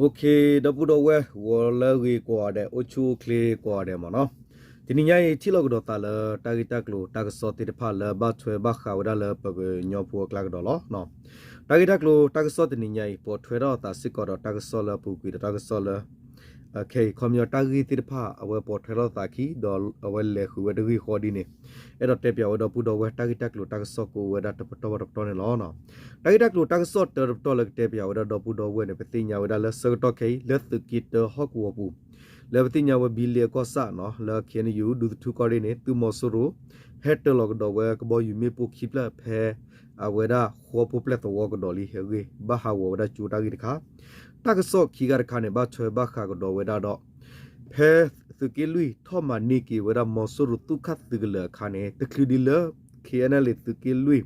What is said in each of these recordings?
အိၣ်ခ့ ဒီပုၢ်ဒီဝဲၢ် ဂီၤလၢအဂ့ၤကိးဂၤဒဲး အိၣ်ဆူၣ်အိၣ်ချ့ကိးဂၤဒဲးမ့ၢ်နီၤ, တနံၤညါအံၤ ထံၣ်လိာ်ကဒီးသးလၢတၢ်ဂ့ၢ်တၢ်ကျိၤတၢ်ကစီၣ်သ့ၣ်တဖၣ်လၢဘၣ်ထွဲဘၣ်ဃးဝဲဒၣ်လၢ ပကညီဖိအကျါကဒီးလီၤ. တၢ်ဂ့ၢ်တၢ်ကျိၤတၢ်ကစီၣ်တနံၤညါအံၤ ပိာ်ထွဲထီၣ်အသးစ့ၢ်ကီးဒီးတၢ်ကစီၣ်လၢအပူၤကွံာ်ဒီးတၢ်ကစီၣ်လၢ ခဲအံၤ ခီပညီတၢ်ဂ့ၢ်သ့ၣ်တဖၣ် အဝဲပိာ်ထွဲထီၣ်သးခံ ဒီးအဝဲလဲၤဃုာ်ဝဲတဂ့ၢ်ဃီဒ်န့ၣ်, အဲၣ်ဒိးတဲပၠးဝဲဒီပုၢ်ဒီဝဲၢ် တၢ်ဂ့ၢ်တၢ်ကျိၤတၢ်ကစီၣ်ကအိၣ်ဝဲဒၣ်တပတီၢ်ဘၣ်တပတီၢ်န့ၣ်လီၤ. တၢ်ဂ့ၢ်တၢ်ကျိၤတၢ်ကစီၣ်တၢတပတီၢ်လၢကတဲပၠးဝဲဒၣ်ဒီပုၢ်ဒီဝဲၢ်န့ၣ် ပသ့ၣ်ညါဝဲဒၣ်လၢဆၢကတီၢ်ခဲအံၤ လၢသုးက့တၢဟီၣ်ကဝီၤပူၤ လၢပသ့ၣ်ညါဝဲဘံလ့အကီၢ်ဆၣ်နီၤ လၢ ခ့ၣ်အဲၣ်ယူၣ် ဒူသထူကီၢ်ရ့ၣ်န့ၣ် သုးမီၤစိရိၤ ဟဲတၢၤလီၤကဒီးဝဲကဘီယူၤမ့ၣ်ပိၢ်ခံဖျၢၣ်ဖဲ အဝဲဒၣ်ဃီဖိပျဲၢ်သဝီကဒီးလံအဂ့ၢ် ဘၣ်ဟးဂီၤဝဲဒၣ်ကၠိတၢ်ဂ့ၢ်တခါ, တၢ်ကစီၣ်ခံခါတခါန့ၣ် ဘၣ်ထွဲဘၣ်ဃးကဒီးဝဲဒၣ်ဒီး ဖဲသုးက့လွံၢ်ထီၣ်မၤန့ၢ်က့ၤဝဲဒၣ်မီၤစိရိၤသုးခၣ်သုးကလၢၤအခါန့ၣ် တချုးဒံးလၢ ခ့ၣ်အဲၣ်ယူၣ် သုးက့လွံၢ်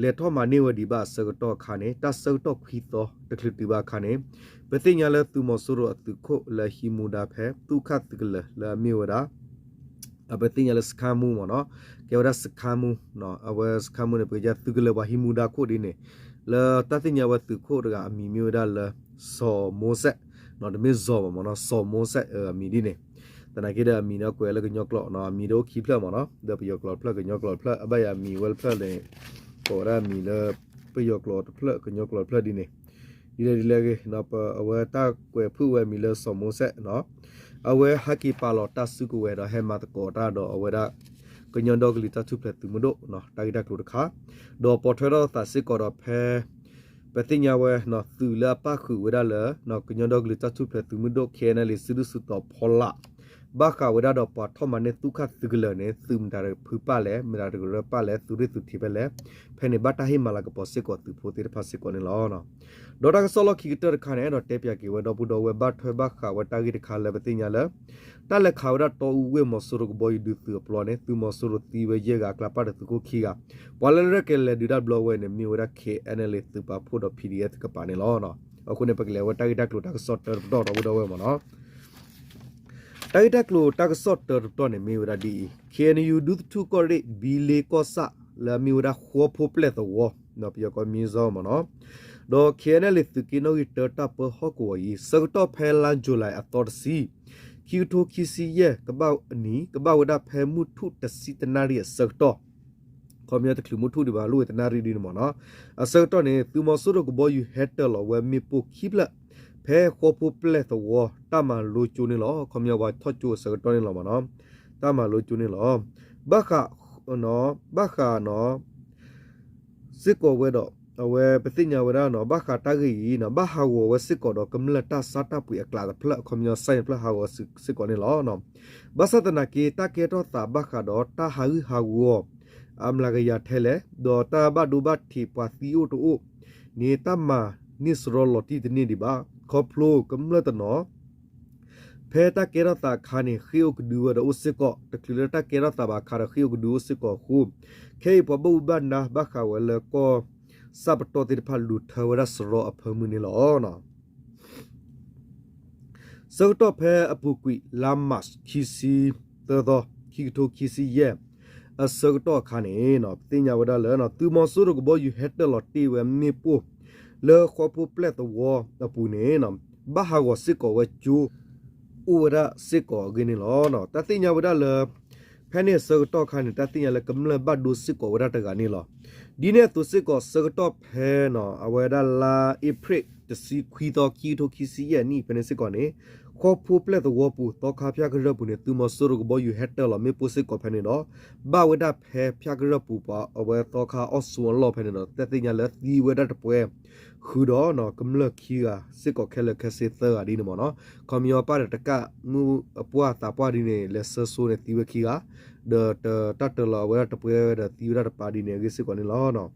လဲၤထီၣ်မၤန့ၢ်ဝဲဒံးဘၣ်အဆၢကတီၢ်အခါန့ၣ် တၢ်ဆၢကတီၢ်ခွံသီတချုးတုၤဘၣ်အခါန့ၣ် ပသ့ၣ်ညါလၢသုးမီၤစိရိၤအသုးခိၣ်လၢအဟံးမူဒါဖဲသုးခၣ်သုးကလၢၤလၢအမ့ၢ်ဝဲဒၣ် ပသ့ၣ်ညါလၢစခါမူမ့ၢ်နီၤ, ကဲဝဲဒၣ်စခါမူ, အဝဲစခါမူန့ၣ် ပကတဲသုးကလၢၤပှၤဟံးမူဒါခိၣ်ဒ်န့ၣ်, လၢတၢ်သ့ၣ်ညါဝဲသုးခိၣ်တဂၤအမံၤမ့ၢ်ဝဲဒၣ်လၢ စီၤမိစဲး, တမ့ၢ်စီၤဘၣ်မ့ၢ်နီၤ စီၤမိစဲးအမံၤဒ်န့ၣ်, သနာ်က့ဒီးအမံၤန့ၣ် ကွဲးလၢကညီကျိာ်နီၤ အမံၤဒီးအိၣ်ခံဖျၢၣ်မ့ၢ်နီၤ ဒီးပယီၤကျိာ်တဖျၢၣ် ကညီကျိာ်တဖျၢၣ် အဘၣ်ယၤအမံၤဝဲတဖျၢၣ်န့ၣ် ကိးဝဲဒၣ်အမံၤလၢ ပယီၤကျိာ်တဖျၢၣ် ကညီကျိာ်တဖျၢၣ်ဒ်န့ၣ်, ဒ်လဲၣ်ဒ်လဲၣ်ဂ့ၤ အဝဲတၢ်ကွဲးဖုၣ်ဝဲအမံၤလၢစီၤမိစဲးနီၤ, အဝဲဟဲက့ၤပာ်လီၤတၢ်စုကဝဲၤဒီးဟဲမၤသကိးတၢ်ဒီးအဝဲဒၣ် ကညီဒီကလုာ်တၢ်ထူၣ်ဖျဲးသုးမုၢ်ဒိၣ် တၢ်ဂ့ၢ်တၢ်ကျိၤတခါ, ဒီးပိာ်ထွဲထီၣ်သးစ့ၢ်ကီးဒီးဖဲ ပသ့ၣ်ညါဝဲ သုးလၢအပၣ်ဃုာ်ဝဲဒၣ်လၢ ကညီဒီကလုာ်တၢ်ထူၣ်ဖျဲးသုးမုၢ်ဒိၣ် ခ့ၣ်အဲၣ်ယူၣ် စုဒုၣ်စုတီၤဖီလာ် ဘၣ်ဃးဝဲဒၣ်ဒီးပှၤထီၣ်မၤန့ၢ်သုးခၣ်သုးကလၢၤန့ၣ် သုးမတၤတဖုပၣ်လဲၣ် မတၤတကရၢပၣ်လဲၣ် သုးရ့ၣ်သုးထံးဖဲလဲၣ်, ဖဲန့ၣ်ဘၣ်တၢ်ဟ့ၣ်မၤလၤကပီၤစ့ၢ်ကီးသုးဖိသ့ၣ်တဖၣ်စ့ၢ်ကီးန့ၣ်လီၤ. ဒီးတၢ်ကစီၣ်လီၢ်ခံကတၢၢ်တခါန့ၣ် အဲၣ်ဒိးတဲပၠးက့ၤဝဲဒီပုၢ်ဒီဝဲၢ် ဘၣ်ထွဲဘၣ်ဃးဝဲတၢ်ဂ့ၢ်တခါလၢပသ့ၣ်ညါလၢ တၢ်လဲၤခးဝဲဒၣ်တီအူဝ့ၢ်မီၤစိရိၤကဘီယူၤဒုးသုးအပျီန့ၣ် သုးမီၤစိရိၤသံဝဲယဲၢ်ဂၤ အကျါပၣ်ဒီးသုးခိၣ်ခံဂၤ, ပှၤလၢရဲၣ်ကျဲၤလဲၤဒုးတၢ်တဘျီဝဲန့ၣ် မ့ၢ်ဝဲဒၣ် ခ့ၣ်အဲၣ်ယူၣ် သုးပာ်ဖှိၣ်ဒီး ပီၣ်ဒီအ့ၣ် တကပၤန့ၣ်လီၤ. အဃိန့ၣ် ပကလဲၤဝဲတၢ်ဂ့ၢ်တၢ်ကျိၤတၢ်ကစီၣ်တၢတပတီၢ်ဒီပုၢ်ဒီဝဲၢ်မ့ၢ်နီၤ တၢ်ဂ့ၢ်တၢ်ကျိၤတၢ်ကစီၣ်တၢတပတီၢ်န့ၣ် မ့ၢ်ဝဲဒၣ်ဒ်အံၤ, ခ့ၣ်အဲၣ်ယူၣ် ဒူသထူကီၢ်ရ့ၣ် ဘံလ့ကီၢ်ဆၣ် လၢအမ့ၢ်ဝဲဒၣ်ဃီဖိပျဲၢ်သဝီ ပယီၤကိးမံၤစီမ့ၢ်နီၤ, ဒီး ခ့ၣ်အဲၣ်ယူၣ် သုးက့နီၣ်ဂံၢ်တၢတၢ်ပၢဟီၣ်ကဝီၤအံၤ ဆၢကတီၢ်ဖဲလါယူၤလံအသီတဆံ ခံကထိခံဆံယဲၢ် ကဘၣ်နံၤ ကဘၣ်ဝဲဒၣ်ဖဲမုၢ်ထူၣ်တဆံတနၣ်ရံၣ်အဆၢကတီၢ် ခီပညီတချုးမုၢ်ထူၣ်ဒံးဘၣ် လိၣ်ဝဲတနၣ်ရံၣ်ဒ်န့ၣ်မ့ၢ်နီၤ, အဆၢကတီၢ်န့ၣ် သုးမီၤစိရိၤကဘီယူၤဟဲတၢၤလီၤဝဲမ့ၣ်ပိၢ်ခံဖျၢၣ် ဖဲဃီဖိပျဲၢ်သဝီ တၢ်မၤလိကၠိန့ၣ်လီၤ. ခီပညီပှၤထီၣ်ကၠိအဆၢကတီၢ်န့ၣ်လီၤမ့ၢ်နီၤ, တၢ်မၤလိကၠိန့ၣ်လီၤ. ဘၣ်ဃး ဘၣ်ဃးနီၤ စ့ၢ်ကီးဝဲဒီး အဝဲပသ့ၣ်ညါဝဲဒၣ်နီၤ ဘၣ်ဃးတၢ်ဂ့ၢ်အံၤနီၤ ဘၣ်ဟးဂီၤဝဲစ့ၢ်ကီးဒီးကမျၢၢ်တၢ်ဆါတၢ်ပှ့ၤအကျးတဖျၢၣ် အခီပညီ စဲၣ်တဖျၢၣ်ဟးဂီၤစ့ၢ်ကီးန့ၣ်လီၤ. ဘၣ်ဆၣ်သနာ်က့ တၢ်ကဲထီၣ်သးဘၣ်ဃးဒီးတၢ်ဟးဂူာ်ဟးဂီၤ အမျးကယၤထဲလဲၣ် ဒီးတၢ်ဘၣ်ဒိဘၣ်ထံးပှၤသံအိၣ်တအိၣ်န့ၣ် တၢ်မၤန့ၢ်စရီလီၤတံၢ်တန့ၢ်ဒံးဘၣ်. ခီဖျိကမျၢၢ်တနီၤ ဖဲတၢ်ကဲထီၣ်သးအခါန့ၣ် ဃ့ၢ်အိၣ်ကဒုဝဲဒီးအိၣ်စ့ၢ်ကီး တချုးလၢတၢ်ကဲထီၣ်သးဘၣ်အခါဒီး ဃ့ၢ်အိၣ်ကဒုအိၣ်စ့ၢ်ကီးအဃိ ခဲအံၤပှၤဘၣ်မူဘၣ်ဒါဘၣ်ဃးဝဲလၢကီၢ်ဆၣ်ပတီၢ်သ့ၣ်တဖၣ် လူၤထၢဝဲဒၣ်စရီအဖၢမုၢ်န့ၣ်လီၤ. ဆၢကတီၢ်ဖဲအပူၤကွံာ် လါမး ခံဆံသၢသီ ခံကထိခံဆံယဲၢ် အဆၢကတီၢ်အခါန့ၣ် ပသ့ၣ်ညါဝဲဒၣ်လၢ သုးမီၤစိရိၤကဘီယူၤဟဲတၢၤလီၤတ့ၢ်ဝဲမ့ၣ်ပိၢ် လၢဃီဖိပျဲၢ်သဝီအပူၤန့ၣ် ဘၣ်ဟးဂီၤစ့ၢ်ကီးဝဲကၠိ အိၣ်ဝဲဒၣ်စ့ၢ်ကီးအဂ့ၢ်န့ၣ်လီၤ. တၢ်သ့ၣ်ညါဝဲဒၣ်လၢ ဖဲန့ၣ်အဆၢကတီၢ်အခါန့ၣ် တၢ်သ့ၣ်ညါလၢကမျၢၢ်ဘၣ်ဒိစ့ၢ်ကီးဝဲဒၣ်တဂၤန့ၣ်လီၤ. ဒ်န့ၣ်အသိးစ့ၢ်ကီး ဆၢကတီၢ်ဖဲ အဝဲဒၣ်လါအ့ဖြ့ၣ် တဆံခွံသီ ခံကထိခံဆံယဲၢ်နံၣ်ဖဲန့ၣ်စ့ၢ်ကီးန့ၣ် ဃီဖိပျဲၢ်သဝီပူၤ သီခါဖၠၣ်ကရၢၢ်ပူၤန့ၣ် သုးမီၤစိရိၤကဘီယူၤဟဲတၢၤလီၤမ့ၣ်ပိၢ်စ့ၢ်ကီးဖဲန့ၣ်ဒီး ဘၣ်ဝဲဒၣ်ဖဲဖၠၣ်ကရၢၢ်ပူၤပှၤ အဝဲသီခါအီၣ်ဆိးအလီၢ်ဖဲန့ၣ်ဒီး တၢ်သ့ၣ်ညါလၢသံဝဲဒၣ်တပှဲၤ ဃုာ်ဒီး ကမျၢၢ်ခံဂၤစ့ၢ်ကီး ခဲလၢာ်ခဲဆ့သၢဂၤဒ်န့ၣ်မ့ၢ်နီၤ. ခီပညီပၢ်ဒီးတကၣ်မုၣ်အပှၢ်သးပှၢ်ဒ်န့ၣ် လဲၤဆၢဆိန့ၣ် သံဝဲခံဂၤ ဒီးတၢ်တၢၤလီၤအဝဲဒၣ်တပှဲၤဒီးသံဝဲဒၣ်တပၤဒ်န့ၣ်အဂ့ၢ်စ့ၢ်ကီးန့ၣ်လီၤ.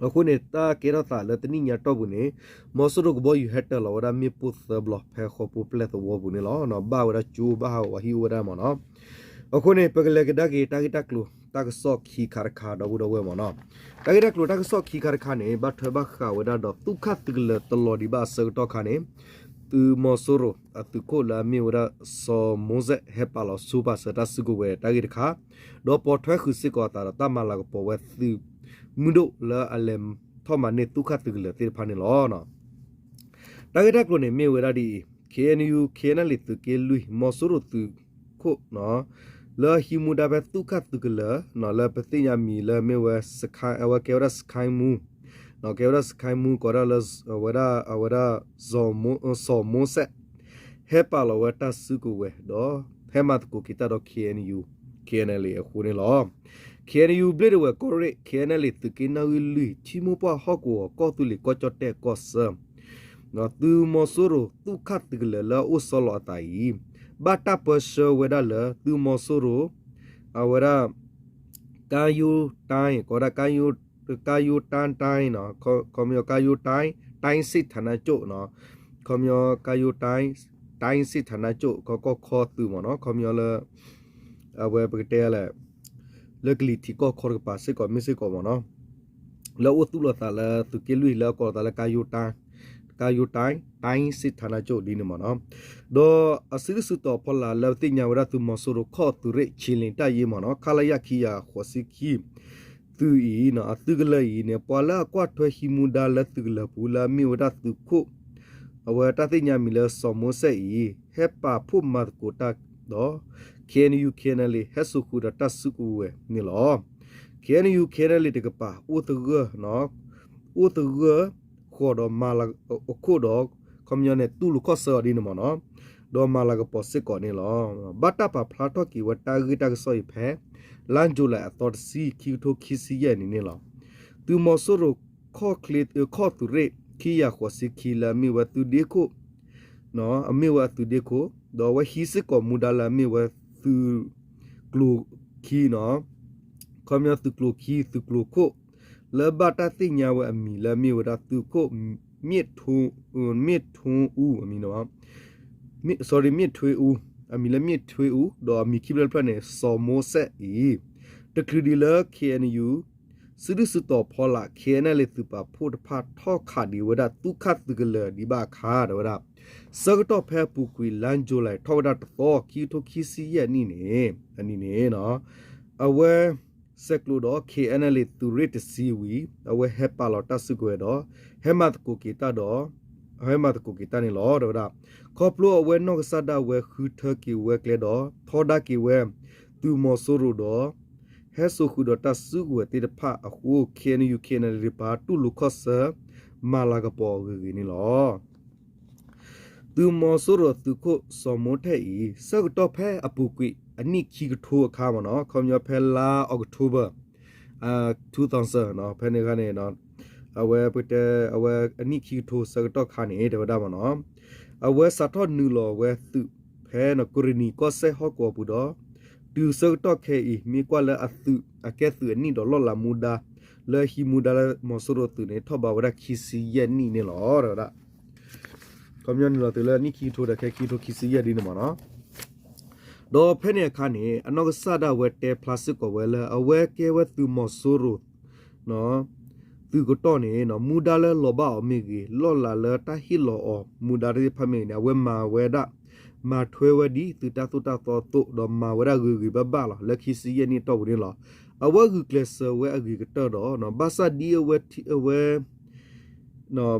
အဃိန့ၣ် တၢ်ကဲထီၣ်သးလၢတနံၣ်ညါတီၢ်ပူၤန့ၣ် မီၤစိရိၤကဘီယူၤဟဲတၢၤလီၤဝဲဒၣ်မ့ၣ်ပိၢ်သၢဘျီ ဖဲဃီဖိပျဲၢ်သဝီပူၤန့ၣ်လီၤ. ဘၣ်ဝဲဒၣ်ကၠိ ဘၣ်ဟးဂီၤဟံၣ်အိၣ်ဝဲဒၣ်မ့ၢ်နီၤ. အဃိန့ၣ် ပကလဲၤကဒါက့ၤတၢ်ဂ့ၢ်တၢ်ကျိၤတၢ်ကစီၣ်ခံခါတခါ ဒီပုၢ်ဒီဝဲၢ်မ့ၢ်နီၤ. တၢ်ဂ့ၢ်တၢ်ကျိၤတၢ်ကစီၣ်ခံခါတခါန့ၣ် ဘၣ်ထွဲဘၣ်ဃးဝဲဒၣ်ဒီး သုးခၣ်သုးကလၢၤတလီၤဒံးဘၣ်အဆၢကတီၢ်ခါန့ၣ် သုးမီၤစိရိၤအသုးခိၣ်လၢအမ့ၢ်ဝဲဒၣ်စီၤမိစဲး ဟဲပာ်လီၤဆူပာ်စၢၤတၢ်စုကဝဲၤတၢ်ဂ့ၢ်တခါ, ဒီးပိာ်ထွဲဃုာ်စ့ၢ်ကီးအသးဒီးတၢ်မၤလၤကပီၤဝဲသုးမုၢ်ဒိၣ်လၢအလဲၤထီၣ်မၤန့ၢ်သုးခၣ်သုးကလၢၤသ့ၣ်တဖၣ်န့ၣ်လီၤ. တၢ်ဂ့ၢ်တၢ်ကျိၤန့ၣ်မ့ၢ်ဝဲဒၣ်ဒ်အံၤ, KNU KNLA သုးက့လွံၢ် မီၤစိရိၤသုးခိၣ် လၢဟံးမူဒါဖဲသုးခၣ်သုးကလၢၤ လၢပသ့ၣ်ညါမံၤလၢမ့ၢ်ဝဲ အဝဲကဲဝဲဒၣ်စခါမူ, ကဲဝဲဒၣ်စခါမူ ကိးဒၣ်လၢ အဝဲဒၣ် အဝဲဒၣ် စီၤမိစဲး ဟဲပာ်လီၤဝဲတၢ်စုကဝဲၤဒီး ဟဲမၤသကိးက့ၤတၢ်ဒီး KNU KNLA အဃိန့ၣ်လီၤ. KNU ဘျ့ၣ်ဒဝဲၢ်ကီၢ်ရ့ၣ် KNLA သုးက့နၣ်ဂံၢ်လွံၢ် ထံမိၢ်ပှၢ်ဟီၣ်ကဝီၤ ကီၢ်သူလ့ၤကီၢ်ကၠီၣ်တဲၣ်ကီၢ်ဆၢ သုးမီၤစိရိၤသုးခၣ်သုးကလၢၤလၢအအိၣ်ဆီလီၤအသးအံၤ ဘၣ်တၢ်ပၢဆှၢဝဲဒၣ်လၢသုးမီၤစိရိၤ အဝဲဒၣ် ကါယိတၢ် ကိးဒၣ် ကါယိတၢ်တၢ် ခီပညီ ကါယိတၢ် တိုင်းစစ်ဌာနချုပ် ခီပညီ ကါယိတၢ် တိုင်းစစ်ဌာနချုပ် ကီၢ်ခီသုးမ့ၢ်နီၤ ခီပညီလၢ အဝဲပကတဲလဲၣ် လၢကလံၤထံးကီၢ်ခီတကပၤစ့ၢ်ကီးမ့ၢ်စ့ၢ်ကီးမ့ၢ်နီၤ လၢအိၣ်သူၣ်လီၤသးလၢသုးက့လွံၢ်လၢအကိးလီၤသးလၢ ကါယိတၢ် တိုင်းစစ်ဌာနချုပ် ဒ်န့ၣ်မ့ၢ်နီၤ ဒီးအစုဒုၣ်စုတီၤဖီလာ်လၢပသ့ၣ်ညါဝဲဒၣ်သုးမီၤစိရိၤခီၣ်သုးရ့ၣ် ခြေလျင်တပ်ရင်း မ့ၢ်နီၤ ခလရ ခံကယၤဃိးဆံခံ သုးအံၤ အသုးကလၢၤအံၤန့ၣ် ပှၤလၢအကွၢ်ထွဲဟံးမူဒါလၢသုးကလၢၤပူၤလၢအမ့ၢ်ဝဲဒၣ်သုးခိၣ် အဝဲတၢ်သ့ၣ်ညါမံၤလၢစီၤမိစဲးအံၤ ဟဲပာ်ဖှိၣ်မၤသကိးတၢ်ဒီး KNU KNLA ဟဲစိာ်ဃုာ်ဒီးတၢ်စုကဝဲၤန့ၣ်လီၤ. KNU KNLA တကပၤ အိၣ်သဂၢၢ် အိၣ်သဂၢၢ်ဃီၤဒီးမၤလၤအခိၣ်ဒီး ခီပညီန့ၣ် တူၢ်လိာ်ခီၣ်ဆၢအီၤဒ်န့ၣ်မ့ၢ်နီၤ ဒီးမၤလၤကပီၤစ့ၢ်ကီးန့ၣ်လီၤ. ဘၣ်တၢ်ပာ်ဖျါထီၣ်က့ၤဝဲတၢ်ဂ့ၢ်တၢ်ကစီၣ်အံၤဖဲ လါယူၤလံအသီတဆံ ခံကထိခံဆံယဲၢ်နံၣ်န့ၣ်လီၤ. သုးမီၤစိရိၤ ခီၣ်သုးရ့ၣ် ခံကယၤဃိးဆံခံ လၢအမ့ၢ်ဝဲသုးဒ့ခိၣ် အမ့ၢ်ဝဲအသုးဒ့ခိၣ် ဒီးအဝဲဟံးစ့ၢ်ကီးမူဒါလၢအမ့ၢ်ဝဲသုးကျိၤခံနီၤ ခီပညီသုးကျိၤခံ သုးကျိၤခိၣ် လၢဘၣ်တၢ်သ့ၣ်ညါဝဲအမံၤလၢအမ့ၢ်ဝဲဒၣ်သုးခိၣ် မ့ၣ်ထိ မ့ၣ်ထိအူ အမံၤ sorry မ့ၣ်ထွ့အူ အမံၤလၢမ့ၣ်ထွ့အူ ဒီးအမံၤခံဖျၢၣ်တဖျၢၣ်န့ၣ် စီၤမိစဲးအံၤ တချုးဒံးလၢ KNU စုဒုၣ်စုတီၤဖီလာ် KNLA သုးပာ်ဖှိၣ်တဖၣ်ထီၣ်ခးဒံးဝဲဒၣ်သုးခၣ်သုးကလၢၤဒံးဘၣ်အခါ တဲဝဲဒၣ် ဆၢကတီၢ်ဖဲအပူၤကွံာ် လါယူၤလံ ထီၣ်ဝဲဒၣ်တသီ ခံကထိခံဆံယဲၢ်နံၣ်န့ၣ် အနံၤန့ၣ် အဝဲ ဆဲးကျိးဒီး KNLA သုးရ့ၣ်တဆံဝံၤ အဝဲဟဲပာ်လီၤတၢ်စုကဝဲၤဒီး ဟဲမၤသကိးက့ၤတၢ်ဒီး ဟဲမၤသကိးက့ၤတၢ်န့ၣ်လီၤ တဲဝဲဒၣ် ခီဖျိအဝဲနီၢ်ကစၢ်ဒၣ်ဝဲဃုထၢက့ၤဝဲကျဲဒီး ထီဒါက့ၤဝဲ သုးမီၤစိရိၤဒီး ဟဲစိာ်ဃုာ်ဒီးတၢ်စုကဝဲၤသ့ၣ်တဖၣ်အဃိ KNU KNLA တပၤတူၢ်လိာ်ခီၣ်ဆၢ မၤလၤကပီၤအဂ့ၤဂ့ၤန့ၣ်လီၤ. သုးမီၤစိရိၤသုးခိၣ်စီၤမိထဲအံၤ ဆၢကတီၢ်ဖဲအပူၤကွံာ်အနံၣ်ခံကထိအခါမ့ၢ်နီၤ ခီပညီဖဲလါ October two thousand ဖဲန့ၣ်အခါန့ၣ် အဝဲပတဲ အဝဲအနံၣ်ခံကထိဆၢကတီၢ်ခါန့ၣ် တဲဝဲဒၣ်မ့ၢ်နီၤ အဝဲစးထီၣ်နုာ်လီၤဝဲသုးဖဲကရ့ၣ်နံၤကီၢ်စဲၣ်ဟီၣ်ကဝီၤပူၤဒီး တုၤဆၢကတီၢ်ခဲအံၤ မ့ၢ်ကွၢ်လၢအသုးအကဲသုးအနံၣ်ဒီးလီၢ်လၤမူဒါ လၢဟံးမူဒါလၢမီၤစိရိၤသုးန့ၣ် ထီၣ်ဘးဝဲဒၣ်ခံဆံယဲၢ်နံၣ်န့ၣ်လီၤ တဲဝဲဒၣ် ခီပညီနုာ်လီၤသုးလၢအနံၣ်ခံကထိဒီးခဲခံကထိခံဆံယဲၢ်ဒ်န့ၣ်မ့ၢ်နီၤ ဒီးဖဲန့ၣ်အခါန့ၣ် အနီၢ်ကစၢ်ဒၣ်ဝဲတဲဖျါစ့ၢ်ကီးဝဲလၢ အဝဲကဲဝဲသုးမီၤစိရိၤ သုးကတီၢ်န့ၣ် မူဒါလၢလီၤဘၣ်အီၤမ့ၢ်ဂ့ၤ လီၢ်လၤလၢတၢ်ဟ့ၣ်လီၤအီၤမူဒါသ့ၣ်တဖၣ်မ့ၢ်ဂ့ၤန့ၣ် အဝဲမၤဝဲဒၣ် မၤထွဲဝဲဒ်သုးတၢ်သိၣ်တၢ်သီအသိး ဒီးမၤဝဲဒၣ်ဂ့ၤဂ့ၤဘၣ်ဘၣ်လီၤ လၢခံဆံယဲၢ်နံၣ်အတီၢ်ပူၤန့ၣ်လီၤ. အဝဲဂုာ်ကျဲးစၢးဝဲအဂ့ၤကတၢၢ်ဒီး ဘၣ်ဆၣ်ဒ်အဝဲ အဝဲ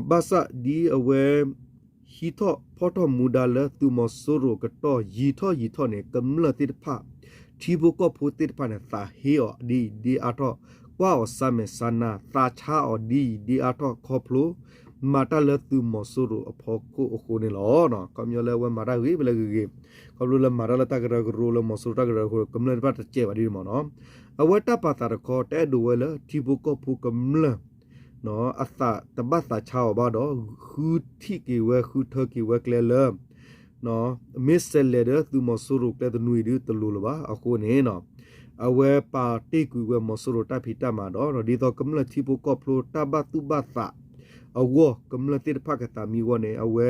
ဘၣ်ဆၣ်ဒ်အဝဲ ဟံးထီၣ်ဖီၣ်ထီၣ်မူဒါလၢသုးမီၤစိရိၤကတီၢ်ယံာ်ထီၣ်ယံာ်ထီၣ်န့ၣ် ကမျၢၢ်သ့ၣ်တဖၣ် ထံဖိကီၢ်ဖိသ့ၣ်တဖၣ်န့ၣ် သးဟ့အီၤဒ်အံၤဒ်အါထီၣ် ကွၢ်အီၤစၢ်မဲာ်ဆါနၤ သးဆါအီၤဒ်အံၤဒ်အါထီၣ်ခီဖျိ မၤတၢ်လၢသုးမီၤစိရိၤအဖီခိၣ်အဃိန့ၣ်လီၤ. ခီပညီလၢအဝဲမၤတၢ်ဂ့ၤဖဲလဲၣ်ဂ့ၤဂ့ၤ ခီဖျိလၢမၤတၢ်လၢတၢ်ကရၢကရိလၢမီၤစိရိၤတၢ်ကရၢကရိ ကမျၢၢ်တဖၣ်တစဲးဘၣ်ဒ်န့ၣ်မ့ၢ်နီၤ အဝဲတၢ်ပာ်သးတခီ တအဲၣ်ဒိးဝဲလၢထံဖိကီၢ်ဖိကမျၢၢ် အသးတဘၣ်သးဆါအီၤဘၣ်ဒီး ဃုထံၣ်က့ၤဝဲ ဃုထၢက့ၤဝဲကျဲလၢ မ့ၢ်စဲးလဲၤဒီးသုးမီၤစိရိၤကျဲသနူအံၤဒုးတလိၤလၢၤဘၣ်. အဃိန့ၣ် အဝဲပာ်တ့ၢ်ကွံာ်ဝဲမီၤစိရိၤတၢ်ဖံးတၢ်မၤဒီး ဒ်သိးကမျၢၢ်ထံဖိကီၢ်ဖိတၢ်ဘၣ်သူၣ်ဘၣ်သးအဂီၢ် ကမျၢၢ်သ့ၣ်တဖၣ်ကသးမံအဂီၢ်န့ၣ် အဝဲ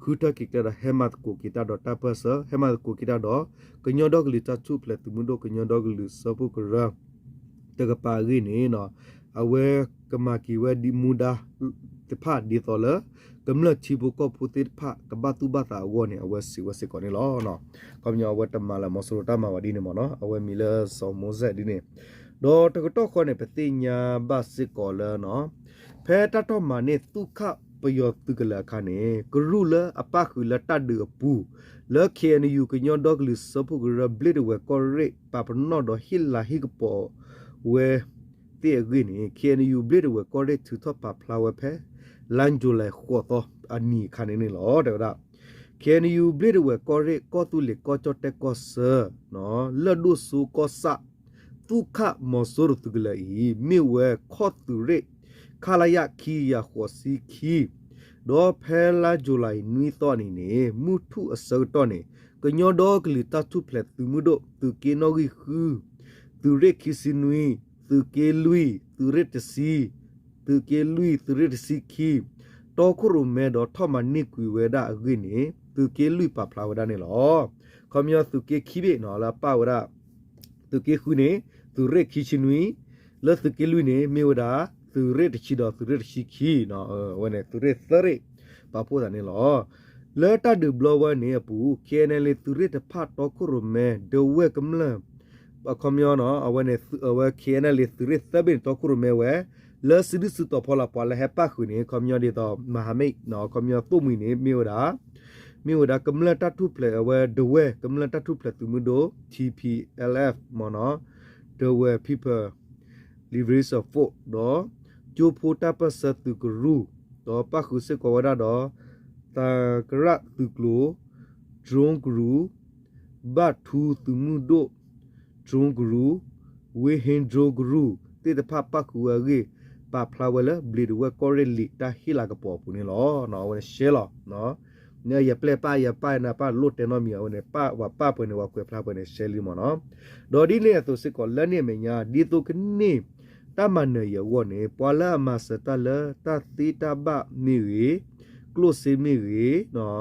ဃုထၢက့ၤကျဲဒီးဟဲမၤသကိးက့ၤတၢ်ဒီးတၢ်ပၢၢ်ဆၢ ဟဲမၤသကိးက့ၤတၢ်ဒီး ကညီဒီကလုာ်တၢ်ထူၣ်ဖျဲးသုးမုၢ်ဒိၣ် ကညီဒီကလုာ်စၢဖှိၣ်ကရၢ တကပၤအဂ့ၢ်န့ၣ် အဝဲကမၤက့ၤဝဲဒ်မူဒါသ့ၣ်တဖၣ်ဒ်သိးလၢ ကမျၢၢ်ထံဖိကီၢ်ဖိသ့ၣ်တဖၣ်ကဘၣ်သူၣ်ဘၣ်သးအဂီၢ်န့ၣ် အဝဲစံးဝဲစ့ၢ်ကီးန့ၣ်လီၤ. ခီပညီအဝဲတမၤလၢမီၤစိရိၤတၢ်မၤဘၣ်ဒ်န့ၣ်မ့ၢ်နီၤ အဝဲမံၤလၢစီၤမိစဲးဒ်န့ၣ် ဒီးတကတီၢ်ဃီန့ၣ် ပသ့ၣ်ညါဘၣ်စ့ၢ်ကီးလၢ ဖဲတၢ်ထီၣ်မၤန့ၢ်သုးခၣ် ပယီၤသုးကလၢၤအခါန့ၣ် ကရူၢ်လၢအပၣ်ဃုာ်လၢတၢ်ဒုးအပူၤ လၢ ခ့ၣ်အဲၣ်ယူၣ် ကညီဒီကလုာ်စၢဖှိၣ်ကရၢ ဘျ့ၣ်ဒဝဲၢ်ကီၢ်ရ့ၣ် ပာ်ပနီၣ်ဒီးဟ့ၣ်လၤဟ့ၣ်ကပီၤဝဲသ့ၣ်အဂ့ၢ်န့ၣ် ခ့ၣ်အဲၣ်ယူၣ် ဘျ့ၣ်ဒဝဲၢ်ကီၢ်ရ့ၣ် ထုးထီၣ်ပာ်ဖျါဝဲဖဲ လါယူၤလံ ဃိးသီအနံၤအခါန့ၣ်န့ၣ်လီၤ. တဲဝဲဒၣ် ခ့ၣ်အဲၣ်ယူၣ် ဘျ့ၣ်ဒဝဲၢ်ကီၢ်ရ့ၣ် ကီၢ်သူလ့ၤကီၢ်ကၠီၣ်တဲၣ်ကီၢ်ဆၢ လၢၢ်ဒိၣ်စိကီၢ်ဆၣ် သုးခးမီၤစိရိၤသုးကလၢၤအံၤ မ့ၢ်ဝဲခီၣ်သုးရ့ၣ် ခလရခံကယၤဃိးဆံခံ ဒီးဖဲလါယူၤလံနွံသီအနံၤန့ၣ် မုၢ်ထူၣ်အဆၢကတီၢ်န့ၣ် ကညီဒီကလုာ်တၢ်ထူၣ်ဖျဲးသုးမုၢ်ဒိၣ် သုးက့နီၣ်ဂံၢ်ဃု သုးရ့ၣ်ခံဆံနွံ သုးက့လွံၢ် သုးရ့ၣ်တဆံ သုးက့လွံၢ် သုးရ့ၣ်တဆံခံ တီခိၣ်ရိၣ်မဲဒီးထီၣ်မၤန့ၢ်ကွံာ်ဝဲဒၣ်အဂ့ၢ်န့ၣ် သုးက့လွံၢ်ပာ်ဖျါဝဲဒၣ်န့ၣ်လီၤ. ခီပညီသုးက့ခံဘ့ၣ်နီၤ လၢအပၣ်ဝဲဒၣ် သုးက့ဃုန့ၣ် သုးရ့ၣ်ခံဆံနွံ လၢသုးက့လွံၢ်န့ၣ် မ့ၢ်ဝဲဒၣ် သုးရ့ၣ်တဆံဒီးသုးရ့ၣ်တဆံခံနီၤ အဝဲန့ၣ် သုးရ့ၣ်သၢရ့ၣ် ပာ်ဖှိၣ်သးန့ၣ်လီၤ. လၢတၢ်ဒုးဘျီဝဲန့ၣ်အပူၤ ခ့ၣ်အဲၣ်ယူၣ် သုးရ့ၣ်တဖၣ်တီခိၣ်ရိၣ်မဲ ဒဝဲၢ်ကမျၢၢ် အခီပညီနီၤ အဝဲန့ၣ် အဝဲ ခ့ၣ်အဲၣ်ယူၣ် သုးရ့ၣ်သၢဘ့ၣ်န့ၣ် တီခိၣ်ရိၣ်မဲဝဲ လၢစုဒုၣ်စုတီၤဖီလာ်ပှၤလၢဟဲပၣ်ဃုာ်န့ၣ် ခီပညီဒ်သိး မၤဟမ့ၣ်နီၤ ခီပညီသိၣ်မှံၤန့ၣ် မ့ၢ်ဝဲဒၣ် မ့ၢ်ဝဲဒၣ်ကမျၢၢ်တၢ်ထူၣ်ဖျဲး အဝဲဒဝဲၢ်ကမျၢၢ်တၢ်ထူၣ်ဖျဲးသုးမုၢ်ဒိၣ် ထံၣ်ဖံၣ်အဲလ်အ့ၣ်အ့ဖ် မ့ၢ်နီၤ ဒဝဲၢ် People Liberation Force ဒီး ကၠိဖိတၢ်ပၢၢ်ဆၢသုးကရူၢ် ဒီးပၣ်ဃုာ်စ့ၢ်ကီးဝဲဒၣ်ဒီး သကရၣ်သုးကျိၤ drone ကရူၢ် ဘၣ်ထူသုးမုၢ်ဒိၣ် drone ကရူၢ် ဝ့ဟ့ drone ကရူၢ် သ့ၣ်တဖၣ်ပၣ်ဃုာ်ဝဲအဂ့ၢ် ပာ်ဖျါဝဲလၢ ဘျ့းဒဝဲၢ်ကီၢ်ရ့ၣ်လံာ်တၢ်ဟ့ၣ်လၤကပီၤအပူၤန့ၣ်လီၤ. အဝဲန့ၣ်ရှဲလီၤ နယပျဲၢ်ပၣ်ယပၣ်နပၣ်လိၣ်တဲနီတမံၤ အဝဲန့ၣ် ပၣ်ဝဲပၣ်ပှဲၤန့ၣ် ဝဲကွဲးဖျါပှဲၤန့ၣ် ရှဲလံမ့ၢ်နီၤ. ဒီးဒ်န့ၣ်အသိးစ့ၢ်ကီး လၢန့ၣ်အမဲာ်ညါ ဒ်သိးကန့ၢ်တၢ်မၤနၢၤအံၤအဂီၢ်န့ၣ် ပှၤလၢအမၤစၢၤတၢ်လၢတၢ်သ့တၢ်ဘၣ်မ့ၢ်ဂ့ၤ, ကျိၣ်စ့မ့ၢ်ဂ့ၤ,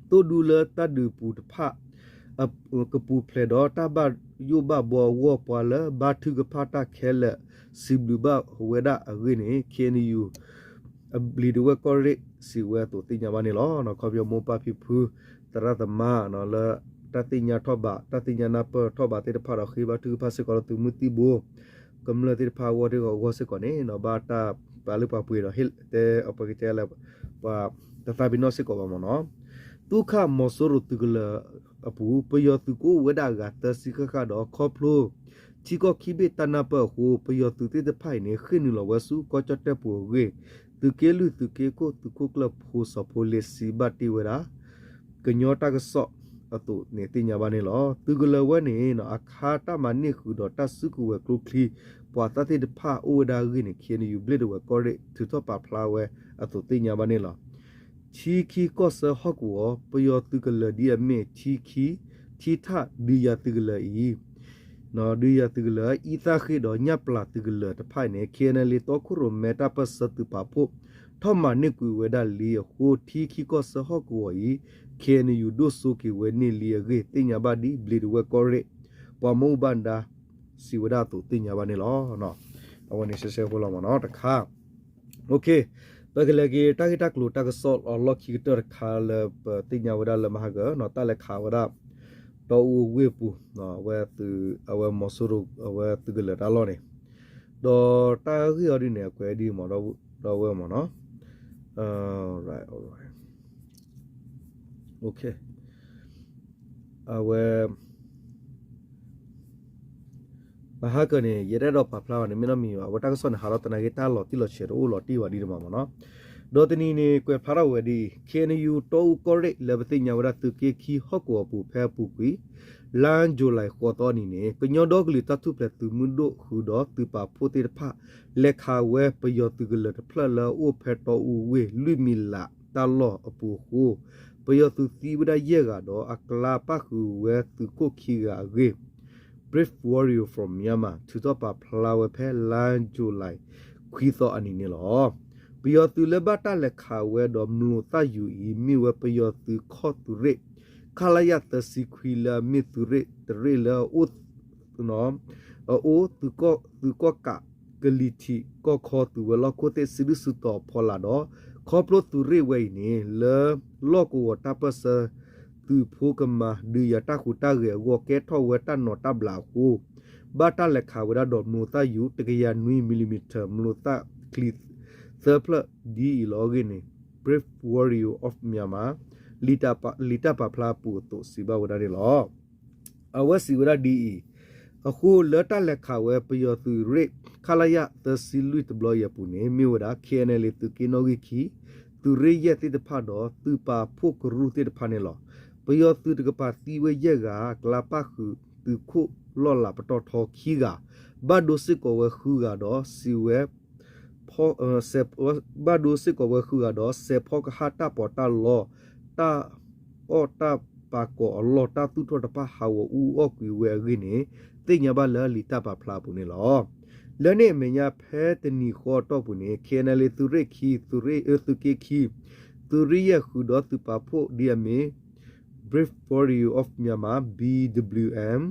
သိၣ်ဒူလၢတၢ်ဒုးပူၤတဖၣ် ကပူၤဖျဲးဒီးတၢ်ဘၣ်ယိၣ်ဘၣ်ဘှီအဂီၢ် ပှၤလၢဘါထုကဖၣ်တၢ်ခဲလၢာ် စံးဘျုးဘၣ်ဝဲဒၣ်အဂ့ၢ်န့ၣ် ခ့ၣ်အဲၣ်ယူၣ် အဘျ့းဒဝဲၢ်ကီၢ်ရ့ၣ် စံးဝဲအသိးသ့ၣ်ညါဘၣ်န့ၣ်လီၤ. ခီဖျိမိၢ်ပၢ်ဖံဖု သရၣ်သမါ လၢတၢ်သ့ၣ်ညါထီၣ်ဘး တၢ်သ့ၣ်ညါနၢ်ပၢၢ်ထီၣ်ဘးသ့ၣ်တဖၣ်ဒီး ဃ့ဘါထုကဖၣ်စ့ၢ်ကီးလၢသုးမုၢ်သံၣ်ဘိ ကမျၢၢ်သ့ၣ်တဖၣ်အဂီၢ်သ့ၣ်အဂီၢ်စ့ၢ်ကီးန့ၣ် ဘၣ်တၢ်ပာ်လုၢ်ပာ်ပှ့ၤဒီး ဟ့ၣ်တဲအပှၤကတဲလၢ ပှၤတသးပ့ၤနီၣ်စ့ၢ်ကီးဘၣ်မ့ၢ်နီၤ. သုးခးမီၤစိရိၤသုးကလၢၤအပူၤ ပယီၤသုးကအိၣ်ဝဲဒၣ်အဂၤသၢဆံဃၣ်ဃၣ်ဒီး ခီဖျိထံကီၢ်ခံဘ့ၣ်တၢ်နၢ်ပၢၢ်အဃိ ပယီၤသုးသ့ၣ်တဖၣ်အံၤန့ၣ် ဃ့ၢ်နုာ်လီၤဝဲဆူကီၢ်ကၠီၣ်တဲၣ်ပူၤအဂ့ၢ် သုးက့လွံၢ် သုးက့ခိၣ် သုးခိၣ်ကျၢၢ်ဖိစီၤဖိလ့စံးဘၣ်တ့ၢ်ဝဲဒၣ် ကညီတၢ်ကစီၣ်အသိးန့ၣ်သ့ၣ်ညါဘၣ်န့ၣ်လီၤ. သုးကလၢၤဝဲန့ၣ် အခါတၢ်မၤန့ၢ်ဃုာ်ဒီးတၢ်စုကဝဲၤကျိချံ ပှၤသၣ်သ့ၣ်တဖၣ်အိၣ်ဝဲဒၣ်အဂ့ၢ်န့ၣ် ခ့ၣ်အဲၣ်ယူၣ် ဘျ့းဒဝဲၢ်ကီၢ်ရ့ၣ် ထုးထီၣ်ပာ်ဖျါဝဲအသိးသ့ၣ်ညါဘၣ်န့ၣ်လီၤ. ထံခံကီၢ်ဆၢဟီၣ်ကဝီၤ ပယီၤသုးကလၢၤဒ်အမ့ၢ်ထံခံ ထံထၣ်ဒုးယၤသုးကလၢၤအံၤ ဒုးယၤသုးကလၢၤ အံသၣ်ဃ့ၢ်ဒီးညၣ်ပျၢ်သုးကလၢၤတဖၣ်အံၤန့ၣ် ခ့ၣ်အဲၣ်ယူၣ် တီခိၣ်ရိၣ်မဲတၢ်ပၢၢ်ဆၢသုးပာ်ဖှိၣ် ထီၣ်မၤန့ၢ်ကွံာ်ဝဲဒၣ်လံအဃိ ထံခံကီၢ်ဆၢဟီၣ်ကဝီၤအံၤ ခ့ၣ်အဲၣ်ယူၣ် ဒိၣ်စိက့ၤဝဲန့ၢ်လံအဂ့ၢ် သ့ၣ်ညါဘၣ်ဒ် ဘျ့းဒဝဲၢ်ကီၢ်ရ့ၣ် ပှၤမ့ၢ်အိၣ်ဘၣ်ဒါ စံးဝဲဒၣ်အသိးသ့ၣ်ညါဘၣ်န့ၣ်လီၤ. အဝဲန့ၣ်ရှဲရှဲဖိလီၤမ့ၢ်နီၤ တခါ ပကလဲၤက့ၤတၢ်ဂ့ၢ်တၢ်ကျိၤတၢ်ကစီၣ်အလီၢ်ခံကတၢၢ်တခါလၢပသ့ၣ်ညါဝဲဒၣ်လၢမဟါကၢၤ တၢ်လဲၤခးဝဲဒၣ် တီအူအဝ့ၢ်ပူၤ အဝဲသုး အဝဲမီၤစိရိၤ အဝဲသုးကလၢၤတၢ်လီၢ်န့ၣ် ဒီးတၢ်ဂ့ၢ်အီၤဒ်န့ၣ် အကွဲးဒ်မ့ၢ် ဒီပုၢ်ဝဲၢ်မ့ၢ်နီၤ အဝဲ မဟါကၢၤန့ၣ် ယတအဲၣ်ဒိးပာ်ဖျါဘၣ်န့ၣ် မ့ၢ်နီတမံၤဘၣ် အဝဲတၢ်ကစီၣ်န့ၣ် ဟးထီၣ်သနာ်က့ တၢ်လီၤတံၢ်လီၤဆဲးတအိၣ်လီၤတံၢ်ဘၣ်ဒ်န့ၣ်မ့ၢ်နီၤ. ဒီးတနံၤန့ၣ် ကွဲးဖျါထီၣ်ဝဲဒ်အံၤ ခ့ၣ်အဲၣ်ယူၣ် တီအူကီၢ်ရ့ၣ် လၢပသ့ၣ်ညါဝဲဒၣ်သုးက့ခံဟီၣ်ကဝီၤပူၤဖဲအပူၤကွံာ် လါယူၤလံ ဃိးသီအနံၤန့ၣ် ကညီဒီကလုာ်တၢ်ထူၣ်ဖျဲးသုးမုၢ်ဒိၣ်ဃုာ်ဒီးသုးပာ်ဖှိၣ်သ့ၣ်တဖၣ် လဲၤခးဝဲပယီၤသုးကလၢၤတဖျၢၣ်လၢအအိၣ်ဖဲတီအူဝ့ၢ်လွံၢ်မံၤလးတၢ်လီၢ်အပူၤအဃိ ပယီၤသုးသံဝဲဒၣ်ယဲၢ်ဂၤဒီး အကျါပၣ်ဃုာ်ဝဲသုးခိၣ်ခံဂၤအဂ့ၢ် Brave Warrior from Myanmar ထုးထီၣ်ပာ်ဖျါဝဲဖဲလါယူၤလံ ခွံသီအနံၤန့ၣ်လီၤ. ပယီၤသုးလၢဘၣ်တၢ်လဲၤခးဝဲဒီးမျိာ်သၣ်ယူၤအံၤ မ့ၢ်ဝဲပယီၤသုးခီၣ်သုးရ့ၣ် ခလရ သၢဆံခွံ လၢအမ့ၢ်သုးရ့ၣ်တရ့ၣ်လၢအအိၣ် အအိၣ် သုးကီၣ်ကး ကလံၤထံးကီၢ်ခီသုးဝဲၤလီၢ်ခိၣ်သ့ၣ် စုဒုၣ်စုတီၤအဖီလာ်ဒီး ခီဖျိသုးရ့ၣ်ဝဲအံၤန့ၣ် လၢလီၢ်ကဝီၤတၢ်ပၢၢ်ဆၢ သုးဖိကမၤ ဒုးယၤတၢ်ဟူးတၢ်ဂဲၤအဂီၢ် ကဲထီၣ်ဝဲတၢ်နီၤတၢ်ဘျးအဃိ ဘၣ်တၢ်လဲၤခးဝဲဒၣ်ဒီးမျိာ်သၣ်ယူၤ တကယၤနွံ မံၤလံၤမံၤထၢၣ် မျိာ်သၣ်ချံ သၢဖျၢၣ်ဒ်အံၤလီၤအဂ့ၢ်န့ၣ် Brave Warrior of Myanmar လံာ်တၢ်ပာ်ဖျါအပူၤအသိးစံးဘၣ်ဝဲဒၣ်န့ၣ်လီၤ. အဝဲစံးဝဲဒၣ်ဒ်အံၤ, အဃိလၢတၢ်လဲၤခးဝဲပယီၤသုးရ့ၣ် ခလရ သၢဆံလွံၢ်တဘျီအံၤအပူၤန့ၣ် မ့ၢ်ဝဲဒၣ် K N L A သုးက့နီၣ်ဂံၢ်ခံ, သုးရ့ၣ်ယဲၢ်သ့ၣ်တဖၣ်ဒီး သုးပာ်ဖှိၣ်ကရူၢ်သ့ၣ်တဖၣ်န့ၣ်လီၤ. ပယီၤသုးတကပၤသံဝဲယဲၢ်ဂၤ, ကျားပၣ်ဃုာ်သုးခိၣ်လီၢ်လၤပတီၢ်ထီခံဂၤ, ဘၣ်ဒိစ့ၢ်ကီးဝဲဃုဂၤဒီး စံးဝဲ ဘၣ်ဒိစ့ၢ်ကီးဝဲဃုဂၤဒီး စဲးဖီကဟၣ်တၢ်ပီးတၢ်လီ, တၢ်အီၣ်တၢ်ပာ်ကိးအလီၢ် တၢ်သူၣ်ထီၣ်တဖၣ်ဟးဂီၤအူအီၣ်ကွံာ်ဝဲအဂ့ၢ်န့ၣ် သ့ၣ်ညါဘၣ်လၢလံာ်တၢ်ပာ်ဖျါအပူၤန့ၣ်လီၤ. လၢန့ၣ်အမဲာ်ညါဖဲတနံၤဃီအတီၢ်ပူၤန့ၣ် K N L A သုးရ့ၣ်ခံ, သုးက့ခံ, သုးရ့ၣ်ယဲၢ်ဃုာ်ဒီးသုးပာ်ဖှိၣ်ဒ်အမ့ၢ် Brave Warrior of Myanmar, B W M,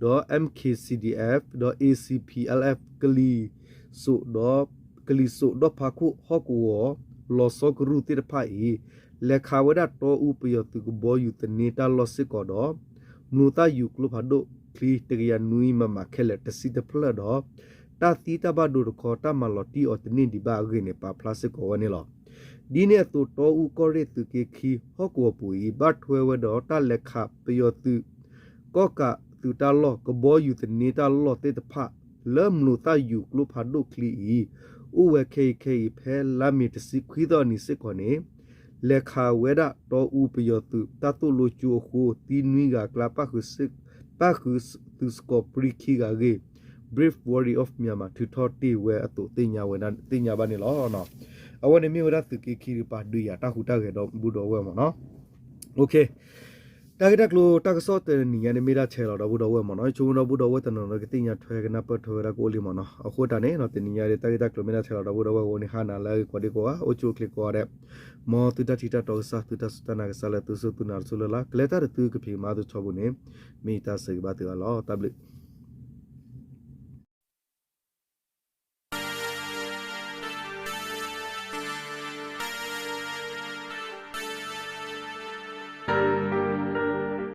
ဒီး M K C D F, ဒီး A C P L F ကလံၤစိးဒီး ကလံၤစိးဒီၣ်ဖးခိၣ်ဟီၣ်ကဝီၤ လီၤဆီကရူၢ်သ့ၣ်တဖၣ်အံၤ လဲၤခးဝဲဒၣ်တီအူပယီၤသုးကဘီယူၤသန့တၢ်လီၢ်စ့ၢ်ကီးဒီး မျိာ်သၣ်ယူၤကျိဖးဒိၣ်ချံတကယၤနွံ မမ ခဲလၢာ်တဆံတဖျၢၣ်ဒီး တၢ်သံတၢ်ဘၣ်ဒိတခီ တၢ်မၤလီၤတံၢ်အီၤတန့ၢ်ဒံးဘၣ်အဂ့ၢ်န့ၣ် ပာ်ဖျါစ့ၢ်ကီးဝဲန့ၣ်လီၤ. ဒ်န့ၣ်အသိး တီအူကီၢ်ရ့ၣ်သုးက့ခံ ဟီၣ်ကဝီၤပူၤအံၤ ဘၣ်ထွဲဝဲဒီးတၢ်လဲၤခးပယီၤသုး ကီၣ်ကးသုးတၢ်လီၢ် ကဘီယူၤသန့တၢ်လီၢ်သ့ၣ်တဖၣ် လၢမျိာ်သၣ်ယူၤကျိဖးဒိၣ်ချံအံၤ အိၣ်ဝဲခဲအံၤခဲအံၤ ဖဲလါမ့ၤတဆံခွံသီအနံၤစ့ၢ်ကီးန့ၣ် လဲၤခးဝဲဒၣ်တီအူပယီၤသုးတၢ်သိၣ်လိကၠိအဃိ သံနွံဂၤ ကျားပၣ်ဃုာ် ပၣ်ဃုာ်သုးစကီးပြံခံဂၤအဂ့ၢ် Brave Warrior of Myanmar ထုးထီၣ်တ့ၢ်ဝဲအသိးသ့ၣ်ညါဝဲဒၣ် သ့ၣ်ညါဘၣ်န့ၣ်လီၤ. အဝဲန့ၣ်မ့ၢ်ဝဲဒၣ်သုးက့ခံတကပၤ ဒုးယၤတၢ်ဟူးတၢ်ဂဲၤဒီပုၢ်ဒီဝဲၢ်မ့ၢ်နီၤ. တၢ်ဂ့ၢ်တၢ်ကျိၤတၢ်ကစီၣ်တနံၤညါန့ၣ် မ့ၢ်ဒၣ်ထဲလီၤဒီပုၢ်ဒီဝဲၢ်မ့ၢ်နီၤ. ဆိကမိၣ်ဒီပုၢ်ဒီဝဲၢ်တနီၤနီၤ ကသ့ၣ်ညါထွဲကနၢ်ပၢၢ်ထွဲဝဲဒၣ်ကအိၣ်လံမ့ၢ်နီၤ. အဃိသတးန့ၣ် တနံၤညါဒ်တၢ်ဂ့ၢ်တၢ်ကျိၤမ့ၢ်ဒၣ်ထဲလီၤဒီပုၢ်ဒီဝဲၢ် အဃိန့ၣ်ဟါနၤလၢအဂ့ၤကိးဒံကိးဂၤ အိၣ်ဆူၣ်အိၣ်ချ့ကိးဂၤဒဲး မ်သုတၢ်ထံၣ်တၢ်တီကစၢ် သုတၢ်စူၢ်တၢ်နာ်ကစၢ်လၢသုစူၢ်သုနာ်တစူၢ်လၢ်လၢ် ကလဲၤတၢ်တသုကဖံးကမၤသုထီဘိန့ၣ် မ့ၢ်ယတၢ်ဆၢဂ့ၤဘၣ်သုအါလီၤ. တၢ်ဘျုး